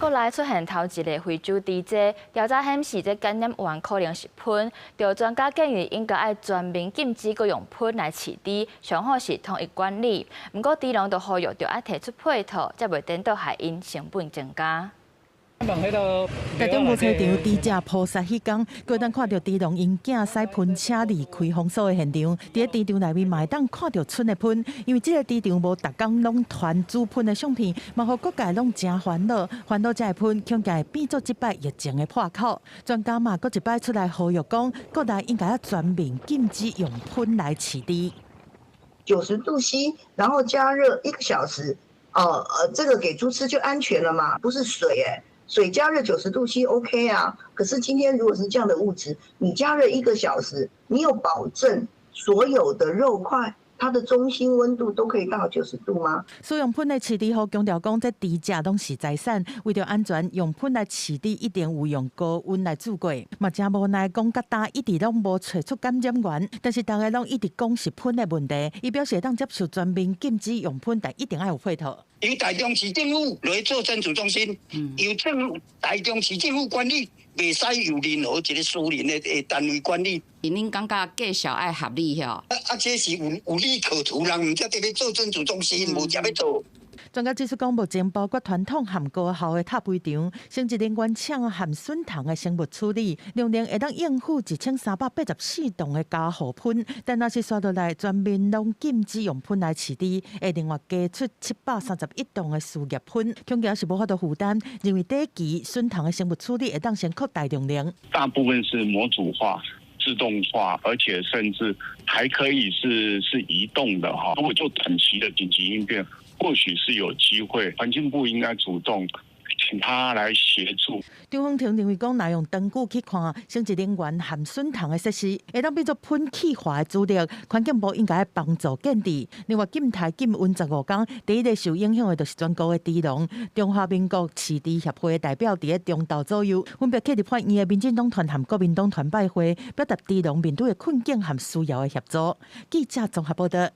國內出現頭一个非洲豬災，調查顯示這感染源可能是噴。著專家建議應該愛全面禁止閣用噴來飼豬，上好是統一管理。毋過豬農就呼籲著愛提出配套，才袂顛倒害𪜶成本增加。台中木菜場豬隻撲殺彼工，閣當看著豬農𪜶囝駛噴車離開封鎖的現場。佇咧豬場內面嘛會當看著賰的噴，因為這个豬場無逐工攏傳豬噴的相片，嘛予各界攏誠煩惱，煩惱這个噴恐驚會變做這擺疫情的破口。專家嘛，閣一擺出來呼籲講，國內應該愛全面禁止用噴來飼豬。 90度 C，然後加熱一個小時，這個給豬吃就安全了嘛？不是水欸。水加熱90度 C OK 啊，可是今天如果是這樣的物質，你加熱一個小時，你有保證所有的肉塊它的中心溫度都可以到90度嗎？使用噴來飼豬予強調講，這豬隻攏是財產，為著安全，用噴來飼豬一定有用高溫來煮過。嘛誠無奈講，佮今一直攏無揣出感染源，但是逐家攏一直講是噴的問題。伊表示會當接受全面禁止用噴，但一定愛有配套。由台中市政府來做診治中心，由政府台中市政府管理，袂使由任何一个私人的單位管理。恁感覺價數愛合理吼？啊啊，這是有利可圖，人毋才佇咧做診治中心，無才欲做。專家指出講，目前包括傳統和高效的塔肥場、生質能源廠和筍蟲的生物處理，量能會當應付1384噸的加護噴。但若是紲落來全面攏禁止用噴來飼豬，會另外加出731噸的事業噴，恐驚是無法度負擔。認為短期筍蟲的生物處理會當先擴大量能。大部分是模組化、自動化，而且甚至還可以是移動的哈。如果做短期的緊急應變，或許是有機會，環境部應該主動請他來協助。張鳳婷認為講，若用長久去看，生質能源和筍蟲的設施，會當變做噴氣化的主力，環境部應該幫助建置。另外，禁台禁溫15工，第一个受影響的就是全國的豬農。中華民國飼豬協會的代表佇咧中晝左右，分別去立法院的民進黨團和國民黨團拜會，表達豬農面對的困境和需要的協助。記者綜合報導。